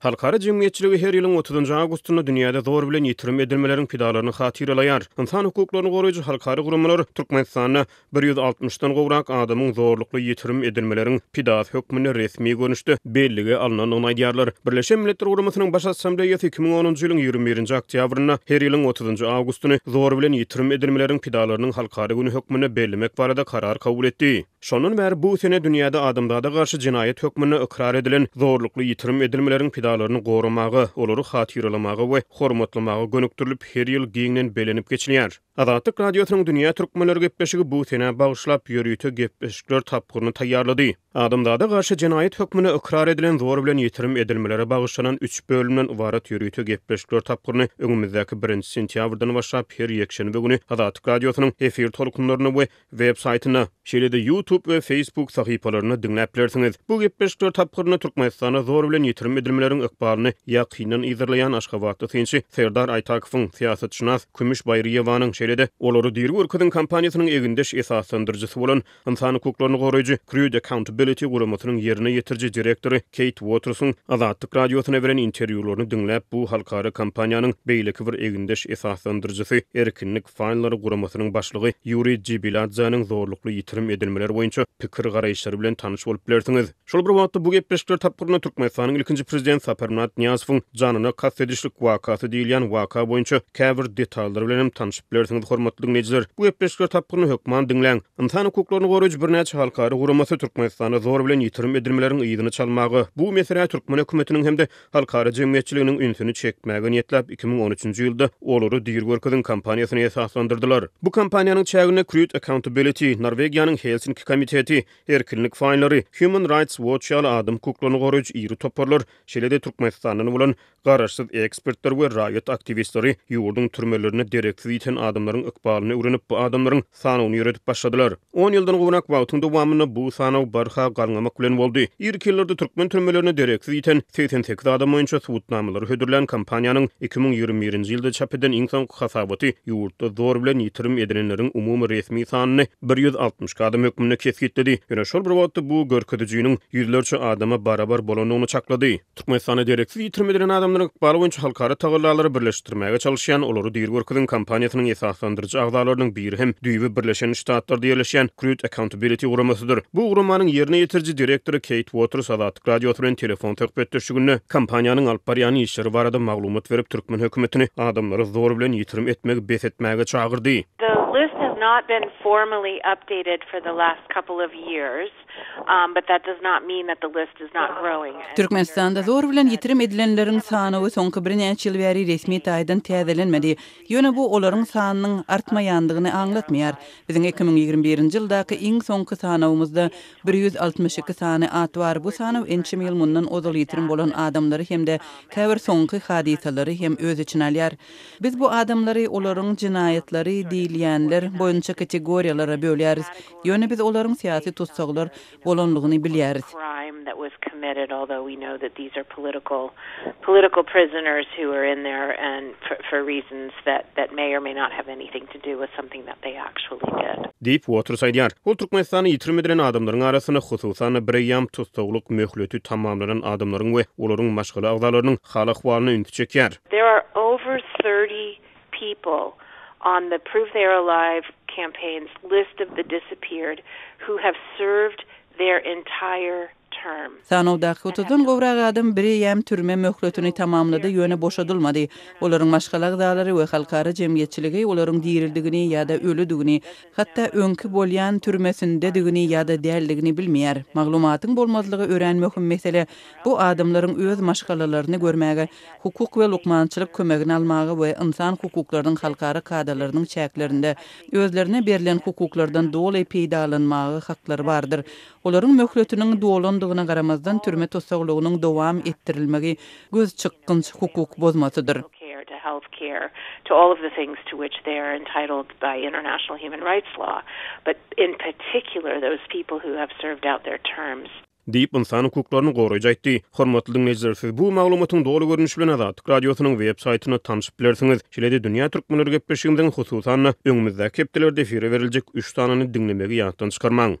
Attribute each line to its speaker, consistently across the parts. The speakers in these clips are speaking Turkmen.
Speaker 1: Halkara jemgyýetçiligi her ýylyň otuzynjy awgustynda dünýäde zor bilen ýitirim edilmeleriň pidalaryny hatyralaýar. Ynsan hukuklaryny goraýjy halkara guramalar Türkmenistanda bir ýüz altmyşdan gowrak adamyň zorlukly ýitirim edilmeleriň pidasy hökmünde resmi görnüşde bellige alnandygyny aýdýarlar. Birleşen Milletler Guramasynyň Baş Assambleýasy 2010-njy ýylyň 21-nji oktýabrynda her ýylyň otuzynjy awgustyny zor bilen ýitirim edilmeleriň pidalarynyň halkara güni hökmünde bellemek barada karar kabul etdi. Şondan bäri bu sene dünýäde adamzada garşy jenaýat hökmünde ykrar edilen zorlukly ýitirim edilmeleriň pidalaryny goramaga, olary hatyralamaga we hormatlamaga gönükdirilip, her ýyl giňden bellenip geçilýär. Azatlyk Radiosynyň Dünýä türkmenleri gepleşigi bu senä bagyşlap ýörite gepleşikler tapgyryny taýýarlady. Adamzada garşy jenaýat hökmünde ykrar edilen zor bilen ýitirim edilmelere bagyşlanan üç bölümden ybarat ýörite gepleşikler tapgyryny öňümizdäki birinji sentýabrdan başlap her ýekşenbe güni Azatlyk Radiosynyň efir tolkunlarynda we web saýtynda, şeýle-de YouTube we Facebook sahypalarynda diňläp bilersiňiz. Bu gepleşikler tapgyrynda Türkmenistanda zor bilen ýitirim edilmeleriň ykbalyny ýakyndan yzarlaýan aşgabatly synçy Serdar Aýtakowyň, syýasatşynas Kümüş Baýryýewanyň, şeýle-de Olary diri görkeziň kampaniýasynyň egindeş esaslandyryjysy bolan ynsan hukuklaryny goraýjy Crude Accountability guramasynyň ýerine ýetiriji direktory Keýt Uotersiň Azatlyk Radiosyna beren interwýularyny diňläp, bu halkara kampaniýanyň beýleki bir egindeş esaslandyryjysy Erkinlik Faýllary guramasynyň başlygy Ýuriý Jibiladzäniň zorlukly ýitirim edilmeler boýunça pikir-garaýyşlary bilen tanyş bolup bilersiňiz. Şol bir wagtda, bu gepleşikler tapgyrynda Türkmenistanyň ilkinji prezidenti Saparmyrat Nyýazowyň janyna kast edişlik wakasy diýilýän waka boýunça käbir detallar bilen hem tanşyp bilersiňiz, hormatly diňleýjiler. Bu gepleşikler tapgyryny hökman diňläň. Ynsan hukuklaryny goraýjy birnäçe halkara guramasy Türkmenistanda zor bilen ýitirim edilmeleriň yzyny çalmaga, bu meselä türkmen hökümetiniň hem-de halkara jemgyýetçiliginiň ünsüni çekmäge niýetläp, 2013-nji ýylda Olary diri görkeziň kampaniýasyny esaslandyrdylar. Bu kampaniýanyň çäginde Crude Accountability, Norwegiýanyň Helsinki komiteti, Erkinlik faýllary, Human Rights Watch ýaly adam hukuklaryny goraýjy iri toparlar, şeýle-de Türkmenistandan bolan garaşsyz ekspertler we raýat aktiwistleri ýurduň türmelerinde dereksiz ýiten adamlaryň ykbalyny öwrenip, bu adamlaryň sanawyny ýöredip başladylar. On ýyldan gowrak wagtyň dowamynda bu sanaw barha galňamak bilen boldy. Irki ýyllarda türkmen türmelerinde dereksiz ýiten 88 adam boýunça subutnamalary hödürlän kampaniýanyň 2021-nji ýylda çap eden iň soňky hasabaty ýurtda zor bilen ýitirim edilenleriň umumy resmi sanyny 162 adam hökmünde kesgitledi. Ýöne şol bir wagtda bu görkezijiniň ýüzlerçe adama barabar bolandygyny çaklady. Türkmenistanda dereksiz ýitirim edilen adamlaryň ykbaly boýunça halkara tagallalary birleşdirmäge çalyşýan Olary diri görkeziň kampaniýasynyň esaslandyryjy agzalarynyň biri hem düýbi Birleşen Ştatlarda ýerleşýän Crude Accountability guramasydyr. Bu guramanyň ýerine ýetiriji direktory Keýt Uoters Azatlyk Radiosy bilen telefon söhbetdeşliginde kampaniýanyň alyp barýan işleri barada maglumat berip, türkmen hökümetini adamlary zor bilen ýitirim etmegi bes etmäge çagyrdy.
Speaker 2: The list has not been formally updated for the last couple of years.
Speaker 3: Türkmenistanda zor bilen ýitirim edilenleriň sanawy soňky birnäçe ýyl bäri resmi taýdan täzelenmedi. Ýöne bu olaryň sanynyň artmaýandygyny aňlatmaýar. Biziň 2021-nji ýyldaky iň soňky sanawymyzda 162 sany at bar. Bu sanaw ençeme ýyl mundan ozal ýitirim bolan adamlary hem-de käbir soňky hadysalary hem öz içine alýar. Biz bu adamlary olaryň jenaýatlary diýilýänler boýunça kategoriýalara bölýäris. Ýöne biz olaryň syýasy tussaglar bolanlygyny bilýäris.
Speaker 1: Diýip, Uoters aýdýar. Ol Türkmenistanda ýitirim edilen adamlaryň arasynda, hususan-da, bireýýäm tussaglyk möhleti tamamlanan adamlaryň we olaryň maşgala agzalarynyň hal-ahwalyna ünsi çekýär.
Speaker 2: There are over 30 people on the Prove They Are Alive campaign's list of the disappeared who have served their entire term.
Speaker 3: Sanawdaky otuzdan gowrak adam bireýýäm türme möhletini tamamlady, ýöne boşadylmady. Olaryň maşgala agzalary we halkara jemgyýetçiligi olaryň diridigini ýa-da ölüdigini, hatda öňki bolýan türmesindedigini ýa-da däldigini bilmeýär. Maglumatyň bolmazlygy örän möhüm mesele. Bu adamlaryň öz maşgalalaryny görmäge, hukuk we lukmançylyk kömegini almaga we ynsan hukuklarynyň halkara kadalarynyň çäklerinde özlerine berlen hukuklardan doly peýdalanmaga haklary bardyr. Olaryň möhletiniň dolandygyna garamazdan türme tussaglygynyň dowam etdirilmegi gözçykgynç hukuk bozmasydyr.
Speaker 1: Diýip, ynsan hukuklaryny goraýjy aýtdy. Hormatly diňleýjiler, siz bu maglumatyň doly görnüşi bilen Azatlyk Radiosynyň web saýtynda tanşyp bilersiňiz. Şeýle-de Dünýä Türkmenleri gepleşigimiziň, hususan-da, öňümizdäki hepdelerde efire beriljek üç sanyny diňlemegi ýatdan çykarmaň.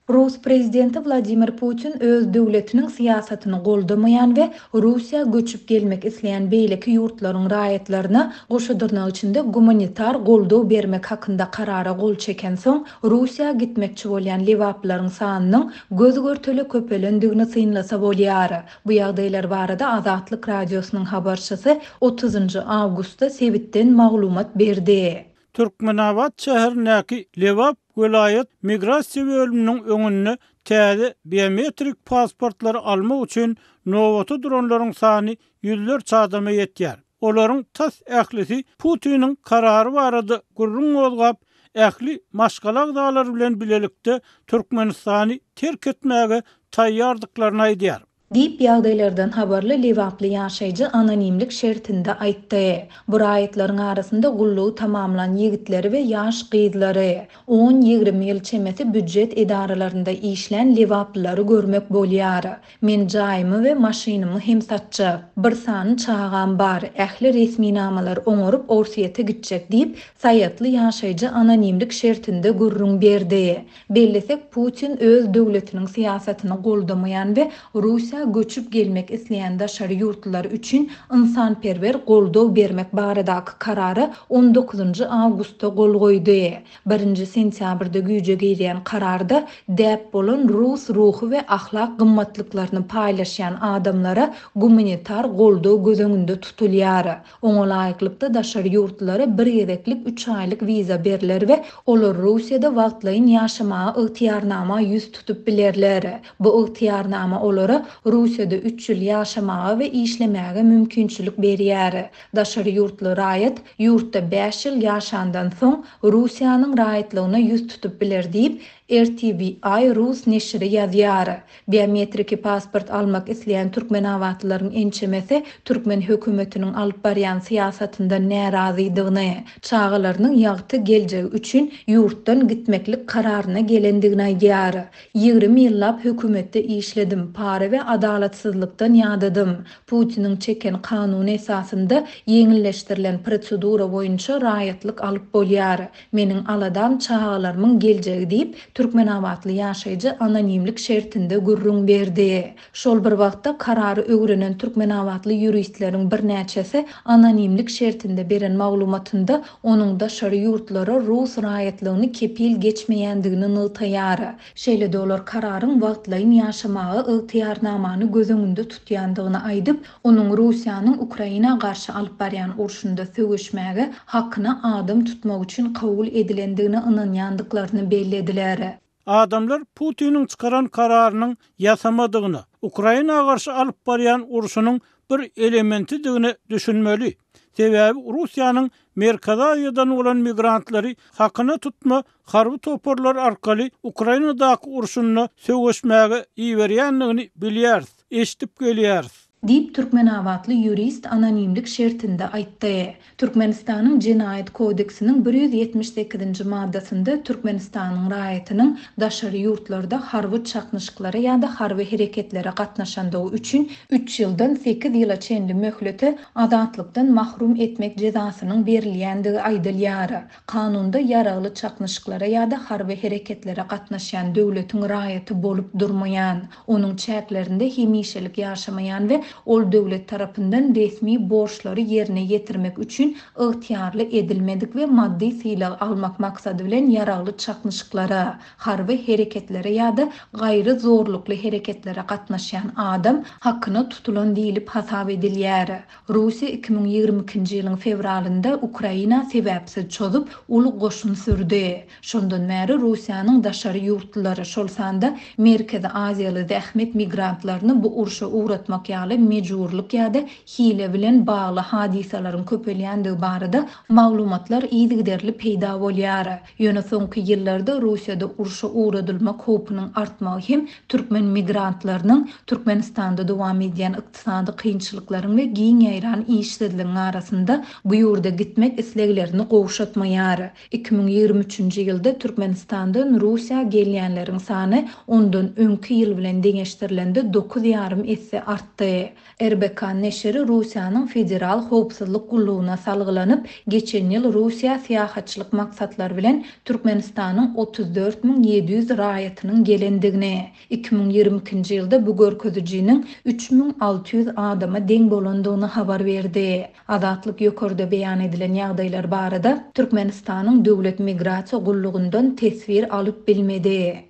Speaker 4: Rus prezidenti Wladimir Putin öz döwletiniň syýasatyny goldamaýan we Russiýa göçüp gelmek isleýän beýleki ýurtlaryň raýatlaryna goşa dyrnak içinde gumanitar goldaw bermek hakynda karara gol çekensoň, Russiýa gitmekçi bolýan lebaplylaryň sanynyň göz-görtele köpelendigini synlasa bolýar. Bu ýagdaýlar barada Azatlyk Radiosynyň habarçysy otuzynjy awgustda sebitden maglumat berdi.
Speaker 5: Türkmenabat şäherindäki Lebap welaýat migrasiýa bölüminiň öňünde täze biometrik pasportlary almak üçin nobata duranlaryň sany ýüzlerçe adama ýetýär. Olaryň tas ählisi Putiniň karary barada gürrüň gozgap, ähli maşgala agzalary bilen bilelikde Türkmenistany terk etmäge taýýardyklaryny aýdýar.
Speaker 4: Diýip, ýagdaýlardan habarly lebaply ýaşaýjy anonimlik şertinde aýtdy. Bu raýatlaryň arasynda gullugy tamamlan ýigitleri we ýaş gyzlary, on-ýigrimi ýyl çemesi býujet edaralarynda işlän lebaplylary görmek bolýar. Men jaýymy we maşynymy hem satjak. Bir sany çagam bar, ähli resminamalary oňaryp Orsýete gitjek diýip, saýatly ýaşaýjy anonimlik şertinde gürrüň berdi. Bellesek, Putin öz döwletiniň syýasatyny goldamaýan we Russiýa göçüp gelmek isleýän daşary ýurtlular üçin ynsanperwer goldaw bermek baradaky karara on dokuzynjy awgustda gol goýdy. Birinji sentýabrda güýje girýän kararda däp bolan rus ruhy we ahlak gymmatlyklaryny paýlaşýan adamlara gumanitar goldaw göz öňünde tutulýar. Oňa laýyklykda, daşary ýurtlulara bir gezeklik üç aýlyk wiza berler we olar Russiýada wagtlaýyn ýaşamaga ygtyýarnama ýüz tutup bilerler. Bu ygtyýarnama olara Russiýada üç ýyl ýaşamaga we işlemäge mümkinçilik berýär. Daşary ýurtly raýat ýurtda bäş ýyl ýaşandan soň, Russiýanyň raýatlygyna ýüz tutup biler diýip, RTVI rus neşiri ýazýar. Biometriki pasport almak isleýän türkmenabatlylaryň ençemesi türkmen hökümetiniň alyp barýan syýasatyndan närazydygyny, çagalarynyň ýagty geljegi üçin ýurtdan gitmeklik kararyna gelendigini aýdýar. 20 ýyllap hökümetde işledim, para we adalatsyzlykdan ýadadym. Putiniň çeken kanuny esasynda ýeňilleşdirilen prosedura boýunça raýatlyk alyp bolýar. Meniň aladam çagalarymyň geljegi diýip, türkmenabatly ýaşaýjy anonimlik şertinde gürrüň berdi. Şol bir wagtda, karary öwrenen türkmenabatly ýuristleriň birnäçesi anonimlik şertinde beren maglumatynda onuň daşary ýurtlara rus raýatlygyny kepil geçmeýändigini nygtaýar. Şeýle-de olar kararyň wagtlaýyn ýaşamaga ygtyýarnamany göz öňünde tutýandygyny aýdyp, onuň Russiýanyň Ukraina garşy alyp barýan urşunda söweşmäge hakyna adam tutmak üçin kabul edilendigine ynanýandyklaryny bellediler.
Speaker 5: Adamlar Putiniň çykaran kararynyň ýasamadygyna, Ukraina garşy alyp barýan urşunyň bir elementidigine düşünmeli. Sebäbi Russiýanyň Merkezi Aziýadan bolan migrantlary hakyna tutma harby toparlar arkaly Ukrainadaky urşunda söweşmäge iberýändigini bilýäris, eşidip gelýäris.
Speaker 4: Diýip, türkmenabatly ýurist anonimlik şertinde aýtdy. Türkmenistanyň Jenaýat kodeksiniň 178-nji maddasynda Türkmenistanyň raýatynyň daşary ýurtlarda harby çaknyşyklara ýa-da harby hereketlere gatnaşandygy üçin üç ýyldan sekiz ýyla çenli möhlete azatlykdan mahrum etmek jezasynyň berilýändigi aýdylýar. Kanunda ýaragly çaknyşyklara ýa-da harby hereketlere gatnaşýan döwletiň raýaty bolup durmaýan, onuň çäklerinde hemişelik ýaşamaýan we ol döwlet tarapyndan resmi borçlary ýerine ýetirmek üçin ygtyýarly edilmedik we maddy sylag almak maksady bilen ýaragly çaknyşyklara, harby hereketlere ýa-da gaýry zorlukly hereketlere gatnaşýan adam hakyna tutulan diýlip hasap edilýär. Russiýa 2022-nji ýylyň fewralynda Ukraina sebäpsiz çozup, uly goşun sürdi. Şondan bäri Russiýanyň daşary ýurtlulary, şol sanda Merkezi Aziýaly zähmet migrantlaryny bu urşa ugratmak ýaly mejburlyk ýa-da hile bilen bagly hadysalaryň köpelýändigi barada maglumatlar yzygiderli peýda bolýar. Ýöne soňky ýyllarda Russiýada urşa ugradylmak howpunyň artmagy hem türkmen migrantlarynyň Türkmenistanda dowam edýän ykdysady kynçylyklaryň we giň ýaýran işsizligiň arasynda bu ýurda gitmek isleglerini gowşatmaýar. 2023-nji ýylda Türkmenistandan Russiýa gelýänleriň sany ondan öňki ýyl bilen deňeşdirilende dokuz ýarym esse artdy. RBK neşiri Russiýanyň Federal howpsuzlyk gullugyna salgylanyp, geçen ýyl Russiýa syýahatçylyk maksatlary bilen Türkmenistanyň 34 700 raýatynyň gelendigini, 2022-nji ýylda bu görkezijiniň 3600 adama deň bolandygyny habar berdi. Azatlyk ýokarda beýan edilen ýagdaýlar barada Türkmenistanyň Döwlet migrasiýa gullugyndan teswir alyp bilmedi.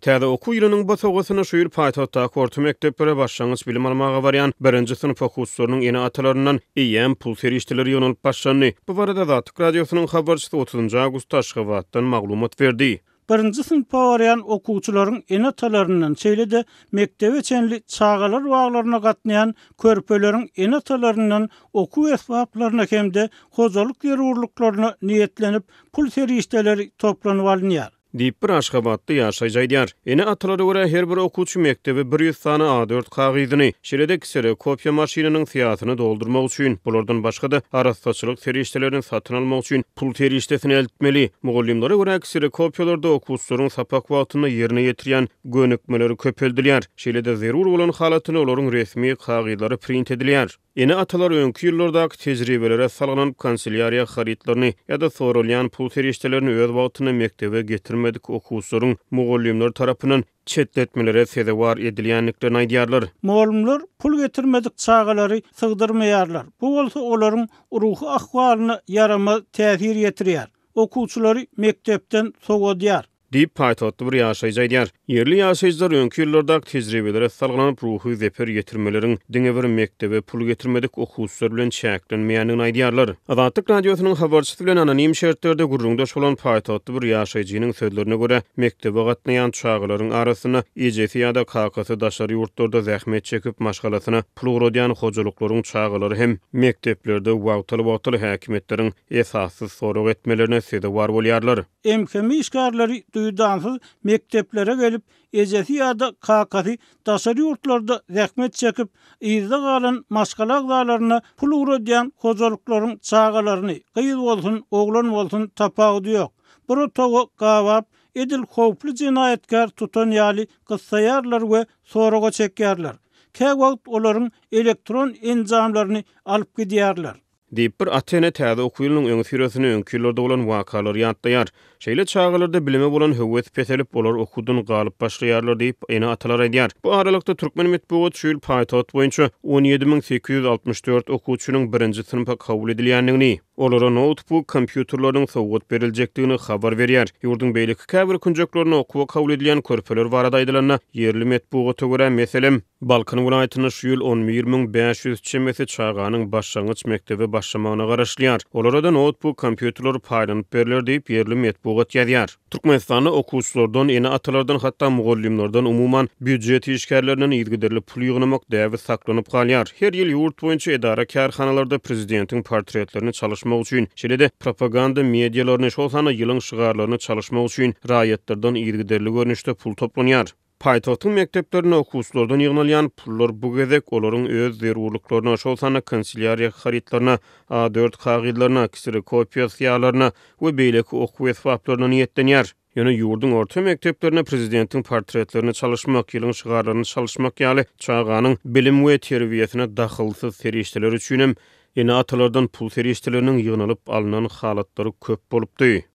Speaker 1: Täze okuw ýylynyň bosagasynda şu ýyl paýtagtdaky orta mekdeplere başlangyç bilim almaga barýan birinji synp okuwçylarynyň ene-atalaryndan eýýäm pul serişdeleri ýygnalyp başlandy. Bu barada Azatlyk Radiosynyň habarçysy otuzynjy awgustda Aşgabatdan maglumat berdi.
Speaker 5: Birinji synpa barýan okuwçylaryň ene-atalaryndan, şeýle-de mekdebe çenli çagalar baglaryna gatnaýan körpeleriň ene-atalaryndan okuw esbaplaryna hem-de hojalyk zerurlyklaryna niýetlenip pul serişdeleri toplanyp alynýar.
Speaker 1: Diýip, bir aşgabatly ýaşaýjy aýdýar. Ene-atalara görä, her bir okuwçy mekdebe 100 sany A dört kagyzyny, şeýle-de kserokopiýa maşynynyň syýasyny doldurmak üçin, bulardan başga-da, arassaçylyk serişdelerini satyn almak üçin pul serişdesini eltmeli. Mugallymlara görä, kserokopiýalarda okuwçylaryň sapak wagtynda ýerine ýetirýän gönükmeleri köpeldilýär. Şeýle-de, zerur bolan halatynda olaryň resmi kagyzlary print edilýär. Ene-atalar öňki ýyllardaky tejribelere salgylanyp, kanselýariýa harytlaryny ýa-da soralýan pul serişdelerini öz wagtynda mekdebe getirmedik okuwçylaryň mugallymlar tarapyndan çetletmelere sezewar edilýändiklerini aýdýarlar.
Speaker 5: Mugallymlar pul getirmedik çagalary sygdyrmaýarlar, bu bolsa olaryň ruhy ahwalyna ýaramaz täsir ýetirýär, okuwçylary mekdepden sowadýar.
Speaker 1: Diýip, paýtagtly bir ýaşaýjy aýdýar. Ýerli ýaşaýjylar öňki ýyllardaky tejribelere salgylanyp, ruhy zeper ýetirmeleriň diňe bir mekdebe pul getirmedik okuwçylar bilen çäklenmeýändigini aýdýarlar. Azatlyk Radiosynyň habarçysy bilen anonim şertlerde gürrüňdeş bolan paýtagtly bir ýaşaýjynyň sözlerine görä, mekdebe gatnaýan çagalaryň arasynda ejesi ýa-da kakasy daşary ýurtlarda zähmet çekip, maşgalasyna pul ugradýan hojalyklaryň çagalary hem mekdeplerde wagtal-wagtal häkimiýetleriň esassyz sorag etmelerine sezewar bolýarlar.
Speaker 5: MHM işgärleri duýdansyz mekdeplere gelip, ejesi ýa-da kakasy daşary ýurtlarda zähmet çekip, yzda galan maşgala agzalaryna pul ugradýan hojalyklaryň çagalaryny, gyz bolsun, oglan bolsun, tapawudy ýok, bir otaga gabap, edil howply jenaýatkär tutan ýaly gyssaýarlar we soraga çekýärler. Käwagt olaryň elektron enjamlaryny alyp gidýärler.
Speaker 1: Diýip, bir ata-ene täze okuw ýylynyň öňüsyrasynda öňki ýyllarda bolan wakalary ýatlaýar. Şeýle çagalarda bilime bolan höwes peselip, olar okuwdan galyp başlaýarlar diýip, ene-atalar aýdýar. Bu aralykda, türkmen metbugaty şu ýyl paýtagt boýunça 17 864 okuwçynyň birinji synpa kabul edilýändigini, olara noutbuk kompýuterleriniň sowgat beriljekdigini habar berýär. Ýurduň beýleki käbir künjeklerinde okuwa kabul edilýän körpeler barada aýdylanda, ýerli metbugata görä, meselem, Balkan welaýatynda şu ýyl 11 500 çemesi çaganyň başlangyç mekdebe başlamagyna garaşylýar. Olara-da noutbuk kompýuterler paýlanyp berler diýip, ýerli metbugat ýazýar. Türkmenistanda okuwçylardan, ene-atalardan, hatda mugallymlardan, umuman, býujet işgärlerinden yzygiderli pul ýygnamak däbi saklanyp galýar. Her ýyl ýurt boýunça edara-kärhanalarda prezidentiň portretlerini çalyşmak üçin, şeýle-de propaganda medialaryny, şol sanda ýylyň şygarlaryny çalyşmak üçin raýatlardan yzygiderli görnüşde pul toplanýar. Paýtagtyň mekdeplerinde okuwçylardan ýygnalýan pullar bu gezek olaryň öz zerurlyklaryna, şol sanda kanselýariýa harytlaryna, A dört kagyzlaryna, kserokopiýa syýalaryna we beýleki okuw esbaplaryna niýetlenýär. Ýöne ýurduň orta mekdeplerinde prezidentiň portretlerini çalyşmak, ýylyň şygarlaryny çalyşmak ýaly çaganyň bilim we terbiýesine dahylsyz serişdeler üçinem ene-atalardan pul serişdeleriniň ýygnalyp alnan halatlary köp bolupdy.